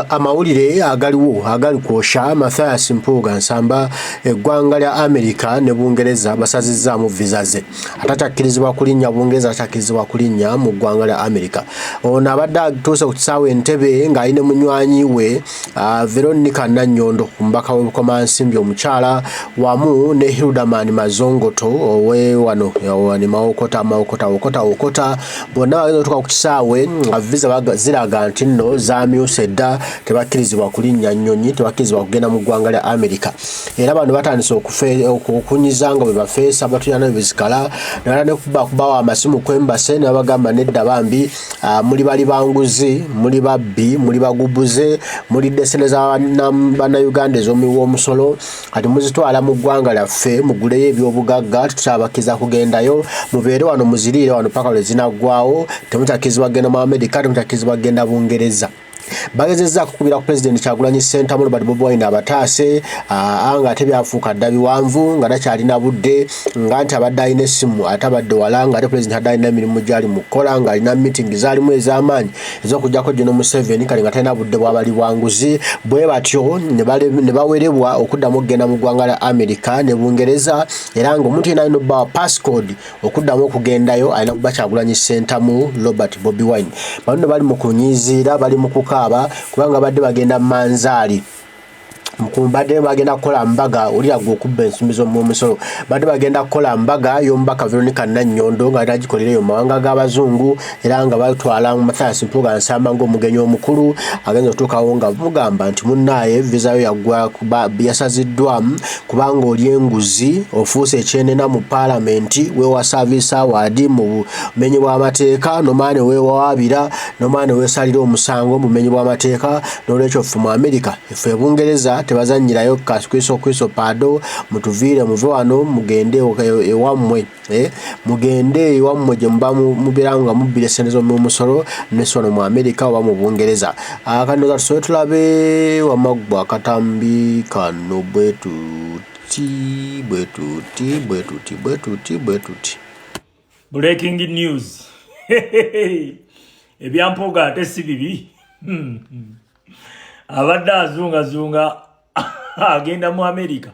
Amawulire agaliwo agali kwosha Mathias Mpuuga Nsamba, eggwanga lya Amerika ne Bungereza basazizzaamu viza ze, atakyakkirizibwa kulinnya Bungereza, atakyakkirizibwa kulinnya mu ggwanga lya Amerika. Ono abadde atuuse ku kisaawe Entebbe ng'ali ne munywanyi we Veronica Nannyondo, omubaka w'e Bukomansimbi omukyala, wamu ne Hilderman Mazongoto owe wano wano Mawokota, Mawokota, Wokota, Wokota. Bonna bagenda okutuuka ku kisaawe nga viza ziraga nti nno zamyuse dda, tebakkirizibwa kulinnya nnyonyi, tebakkirizibwa kugenda mu ggwanga lya Amerika. Era bano batandise okunyiza nga bwe bafeesa batuyana bwe zikala, nala ne kubakubawo amasimu kwembase ne babagamba nedda bambi, muli bali banguzi, muli babbi, muli bagubuze, mulidde ssente za bannayuganda ez'omuwi w'omusolo, kati muzitwala mu ggwanga lyaffe muguleyo ebyobugagga, tukyabakkiza kugendayo, mubeere wano muziriire wano paka lwe zinaggwawo, temukyakkirizibwa kugenda mu Amerika, temukyakkirizibwa kugenda Bungereza. Bagezezzaako okukubira ku Pulezidenti Kyagulanyi Ssentamu Robert Bobi Wine abataase, nga ate byafuuka dda biwanvu nga takyalina budde, nga nti abadde alina essimu ate abadde wala, nga ate Pulezidenti adde alina emirimu gy'ali mu kukola, ng'alina miitingi z'alimu ez'amaanyi ez'okuggyako General Museveni, kale nga talina budde bw'abali bwanguzi. Bwe batyo ne bawerebwa okuddamu okugenda mu ggwanga lya Amerika ne Bungereza, era ng'omuntu yenna alina obbawa passcode okuddamu okugendayo alina kuba Kyagulanyi Ssentamu Robert Bobi Wine. Bano nno bali mu kunyiiziira, bali mu kukaaba kubanga badde bagenda manzaali, badde bagenda kukola mbaga, olira gwe okubba ensimbi z'omumusolo, badde bagenda kukola mbaga y'omubaka Veronica Nannyondo nga agikolera eyo mu mawanga g'abazungu, era nga batwala Mathias Mpuuga Nsamba ng'omugenyi omukulu. Agenza okutuukawo nga mugamba nti munnaaye viza yo yaggwa, yasaziddwamu kubanga oli enguzi, ofuuse ekyenena mu paalamenti, weewa service award mu bumenyi bw'amateeka, nomala ne weewawaabira, nomala ne weesalira omusango mu bumenyi bw'amateeka. N'olwekyo ffe mu Amerika, ffe e Bungereza tebazannyirayo kakwiso kwiso paado, mutuviire, muve wano mugende ewammwe, mugende ewammwe gye muba mubeera nga mubbira essente z'omumusolo nesi wano mu Amerika oba mu Bungereza. Kano tusobe tulabe wamaggwa akatambi kano bwe tuti bwe tuti bwe tuti bwe tuti bwe tuti. Breaking news, ebyampuuga ate si bibi. Abadde azungazunga agenda mu Amerika,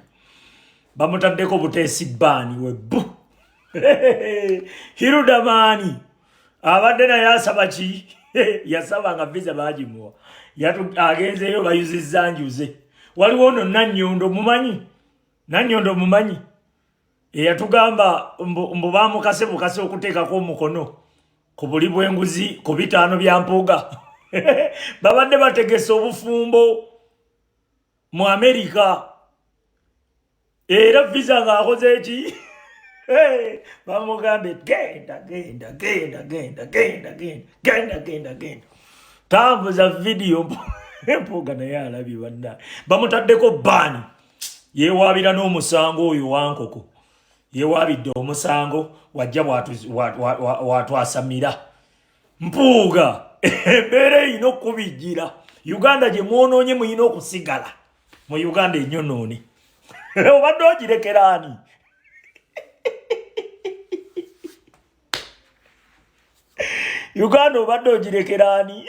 bamutaddeko buteesi baani webbu. Hiludamaani abadde naye asaba ki? Yasaba nga visa bagimuwa, agenzeeyo bayuzizza njuze. Waliwo ono Nannyondo, mumanyi Nannyondo? Mumanyi eyatugamba mbu bamukase bukase okuteekako omukono ku buli bw'enguzi ku 5 bya Mpuuga? Babadde bategese obufumbo mu Amerika, era visa ng'akoze eki, bamugambe genda genda genda genda genda genda genda genda genda tambuza vidiyo. Mpuuga naye alabye banna bamutaddeko baani, yeewaabira n'omusango. Oyo wankoko yewaabidde omusango, wajja watwasamira. Mpuuga, embeera erina okukubijjira. Uganda gye mwonoonye, muyina okusigala mu Uganda enyonoone. Obadde ogirekeraani? Uganda obadde ogirekeraani?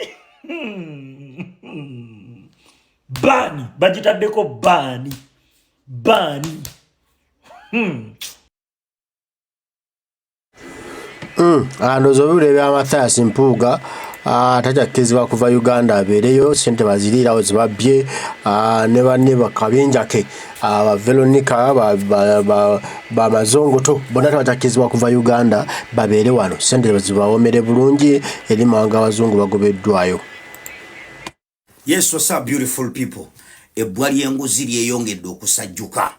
Baani bagitaddeko baani baani. Ndowooza obiwulira ebya Mathias Mpuuga, takyakkirizibwa kuva Uganda abeereyo, ssente baziriirawo zibabbye, ne banne bakabinjake ba Veronica bamazongoto bonna tebakyakkirizibwa kuva Uganda babeere wano, ssente zibawomere bulungi eri mawanga abazungu, bagobeddwayo. Yes, what's up, beautiful people? Ebbwa ly'enguzi lyeyongedde okusajjuka.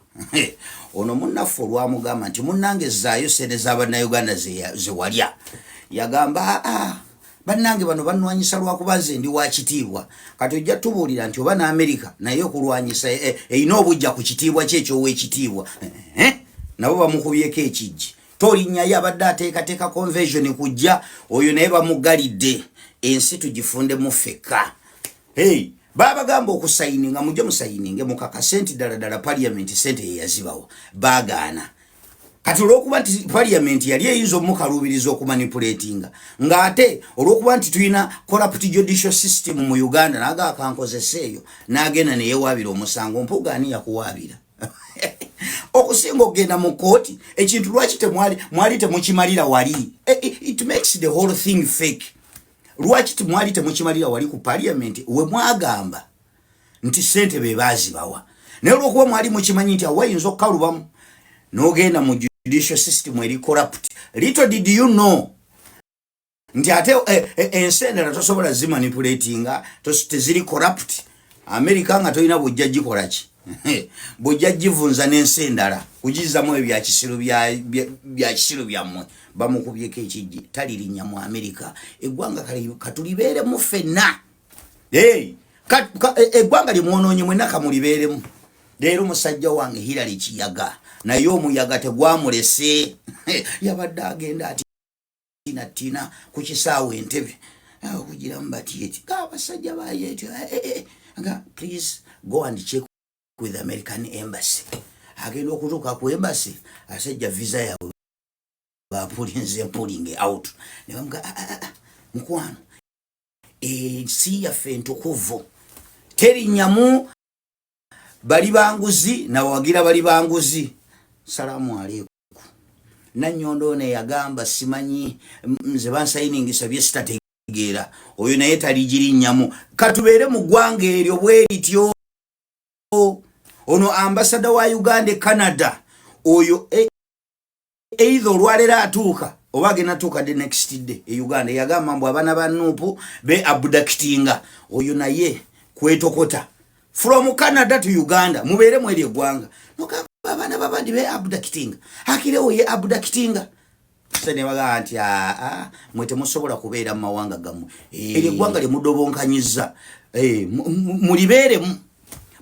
Ono munnaffe olwamugamba nti munnange zaayo sente z'abannayuganda ze walya, yagamba, aa, bannange bano banwanyisa lwakuba nze ndi wa kitiibwa. Kati ojja tubuulira nti oba n'Amerika naye okulwanyisa erina obujja ku kitiibwa kye ekyow'ekitiibwa. Nabo bamukubyeko ekijji. Tolinnyayo abadde ateekateeka convention kujja, oyo naye bamugalidde. Ensi tugifundemu ffekka. Hey, babagamba okusayininga, mujje musayininge mukakase nti ddala ddala parliament sente yeyazibawa, bagaana. Kati olwokuba nti parliament yali eyinza omukaluubiriza okumanipulatinga, ng'ate olwokuba nti tulina corrupt judicial system mu Uganda, naga akankozesa eyo, n'agenda neyewaabira omusango. Mpuuga, ani yakuwaabira okusinga okugenda mu kooti? Ekintu lwaki temwali mwali temukimalira wali? It makes the whole thing fake. Lwaki temwali temukimalira wali ku parliament we mwagamba nti sente be baazibawa? Naye olwokuba mwali mukimanyi nti awayinza okukalubamu, n'ogenda mu judicial system eri corrupt. Little did you know nti ate ensi endala tosobola zimanipulatinga, teziri corrupt. America nga tolina bujja gikola ki, bujja givunza n'ensi endala kugizamu ebyo bya kisiru byammwe. Bamukubyeko ekijji, talirinnya mu America. Eggwanga kale katulibeeremu ffenna. Hey, eggwanga limwonoonye mwenna, kamulibeeremu. Leero musajja wange Hillary Kiyaga naye omuyaga tegwamulese, yabadde agenda atinatina ku kisaawe Entebe okugiramu batyeti abasajja bayetyo nga, "Please go and check with the American Embassy." Agenda okutuuka ku embassy, asajja visa yaabwe bapulinze pulling out ne bamuga, "Ah, ah, ah, mukwano, ensi yaffe entukuvu terinyamu bali banguzi nawagira bali banguzi." Salaamu aleikum. Nanyondo ono eyagamba simanyi nze bansayiningisa byesitategeera, oyo naye taligiриnnyamu. Katubeere mu ggwanga eryo bwe lityo. Ono ambasada wa Uganda e Canada oyo either olwaleero atuuka oba agenda tuuka the next day e Uganda, eyagamba mbu abaana ba NUP be abductinga, oyo naye kwetokota from Canada to Uganda. Mubeere mu eryo eggwanga nogamba abaana babandi be abductinga, akirewo ye abductinga. Se ne bagamba nti aa, mwe temusobola kubeera mu mawanga gammwe. Eryo eggwanga lyemudobonkanyiza mulibeeremu.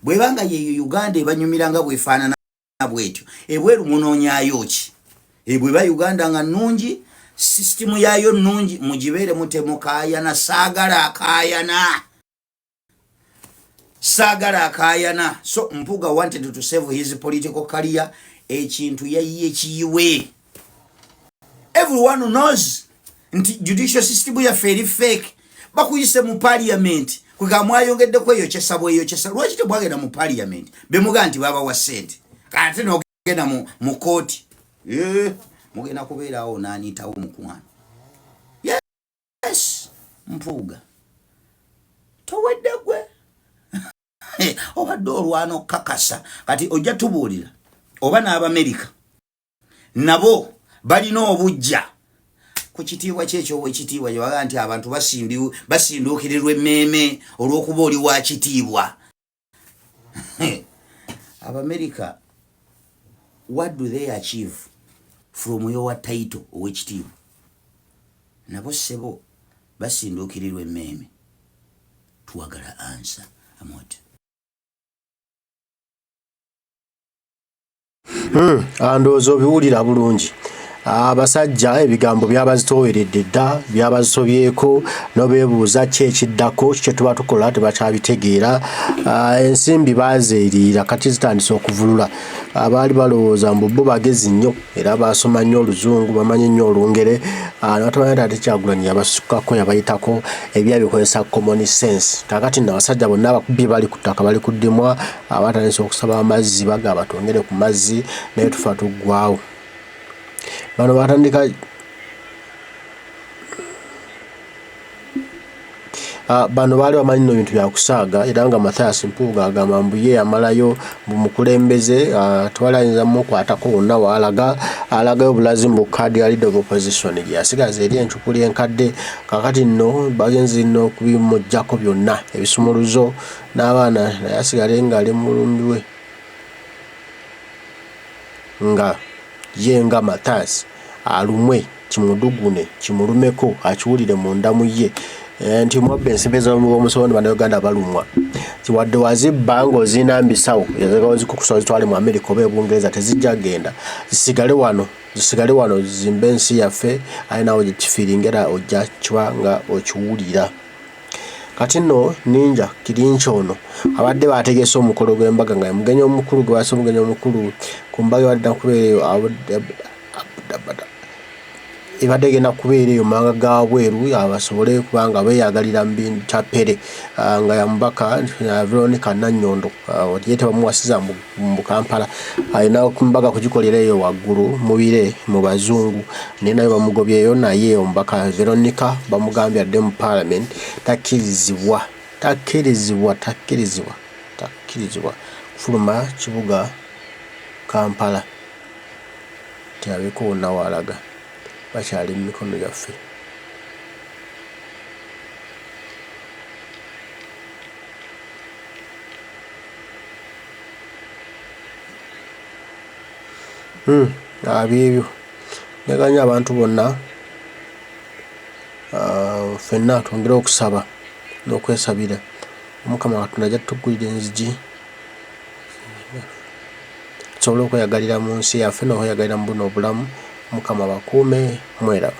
Bwebanga yeyo Uganda ebanyumira nga bwefaanana bwetyo, ebweru munoonyayo ki? Bweba Uganda nga nnungi, sisitimu yaayo nnungi, mugibeeremu, temukaayana. Saagala akaayana, saagala akaayana. So Mpuga wanted to save his political career. Ekintu yayiye kiyiwe. Everyone knows nti judicial system yaffe eri fake. Bakuyise mu parliament kwega mwayongeddeko eyo kyesa bweyokyesa. Lwaki temwagenda mu parliament bemugaa nti babawa sente, ate nogenda mu kooti? Mugenda kubeerawo naniitawo mukwano. Yes, Mpuuga, towedde gwe obadde olwana okukakasa. Kati ojja tubuulira oba n'Abamerika nabo balina obujja ku kitiibwa kyekyoweekitiibwa gyebagaa nti abantu basinduukirirwa emmeeme olw'okuba oli wa kitiibwa. Abamerika, what do they achieve from your title, owekitiibwa? Nabo ssebo basinduukirirwa emmeeme. Twagala answer amot. Ndowooza obiwulira bulungi. Abasajja ebigambo byabazitooweredde dda, byabazisobyeko, nobeebuuza ki ekiddako, kye tuba tukola tebakyabitegeera. Ensimbi baazeeriira, kati zitandise okuvulula. Abaali balowooza mbu bo bagezi nnyo era basoma nnyo oluzungu, bamanyi nnyo olungere, nabatamanya nti ate Kyagulanyi yabasukako, yabayitako ebyabikozesa common sense. Kakati nno abasajja bonna abakubye bali ku ttaka, bali kuddimwa, abatandise okusaba amazzi, bagamba twongere ku mazzi naye tufa tuggwawo. Bano batandika bano baali bamanyi nno bintu byakusaaga, era nga Mathias Mpuuga agamba mbu ye yamalayo mbu mukulembeze, tewali ayinza mumukwatako wonna waalaga, alagayo bulazi mbu kaadi ya leader of opposition gye yasigaza eri encukuli enkadde. Kakati nno bagenze nno okubimuggyako byonna ebisumuluzo n'abaana, naye asigale ng'ali mulumbi we nga ye nga Mathias alumwe kimudugune kimulumeko akiwulire munda mu ye nti mwabba ensimbi z'omusolo ne Bannayuganda balumwa. Wadde wazibba ng'ozirina mbisawo ozikukusa ozitwale mu Amerika oba e Bungereza, tezijja genda, zisigale wano, zisigale wano zizimbe ensi yaffe. Aye naawe ogikifiiringa era ojja kiba nga okiwulira. Kati nno Ninja Kirinki ono abadde bategese omukolo gw'embaga nga mugenyi omukulu gwe basa omugenyi omukulu ku mbaga ebadde kubeera eyo ebadde egenda kubeera eyo manga ga bweru abasobole kubanga beeyagalira mu kyapere nga ya mubaka Veronica Nannyondo ye tebamuwasiza mu Kampala, alina mbaga kugikolera eyo waggulu mu bire mu bazungu, naye naye bamugobyeyo. Naye omubaka Veronica bamugambye adde mu parliament, takkirizibwa takkirizibwa takkirizibwa takkirizibwa kufuluma kibuga Kampala, teyabeko wonna waalaga, bakyali mu mikono gyaffe. Abyebyo njagala abantu bonna ffenna twongere okusaba n'okwesabira Omukama Katonda ajja tuggulira enzigi tusobole okweyagalira mu nsi yaffe n'okweyagalira mu buno obulamu. Mukama bakuume, mweraba.